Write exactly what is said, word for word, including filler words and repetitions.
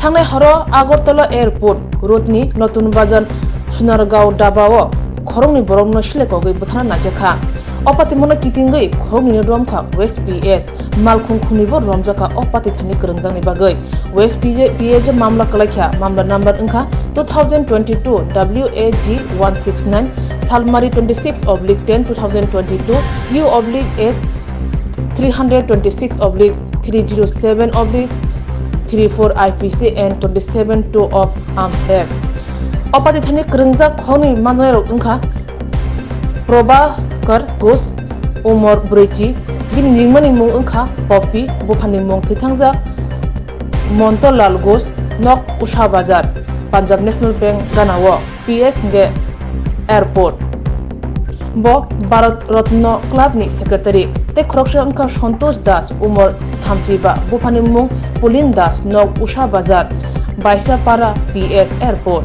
Thangnai horo Agartala Airport Road ni Notun Bazar Sunargaon Dhaba o khoroknwi borokno selekogwi bwthana naijakha. O patimono kitingwi khoroknwino romkha West P S, malkhung khumnwibo romjakha o patithani kwrwngjakni bagwi. West P S o mamla kwlaikha, mamla number wngkha two thousand twenty-two W A G one six nine, Salmari twenty-six oblique ten two thousand twenty-two, U oblique S three hundred twenty-six oblique three zero seven oblique three four I P C and twenty-seven two of Arms Act. O patithani kwrwngjak khoroknwi manjaknairok wngkha Probakar Ghosh, umor brwichi, bini ningmani mung wngkha Poppy, buphani mung thwithangjak Monto Lal Ghosh, nok Usha Bazar, Punjab National Bank ganao P S hwnkhe airport. Bo Bharat Ratna Club ni secretary. Tei khoroksa wngkha Santosh Das, umor thamchi ba, buphani mung Pulin Das, nok Usha Bazar, Baisapara P S airport.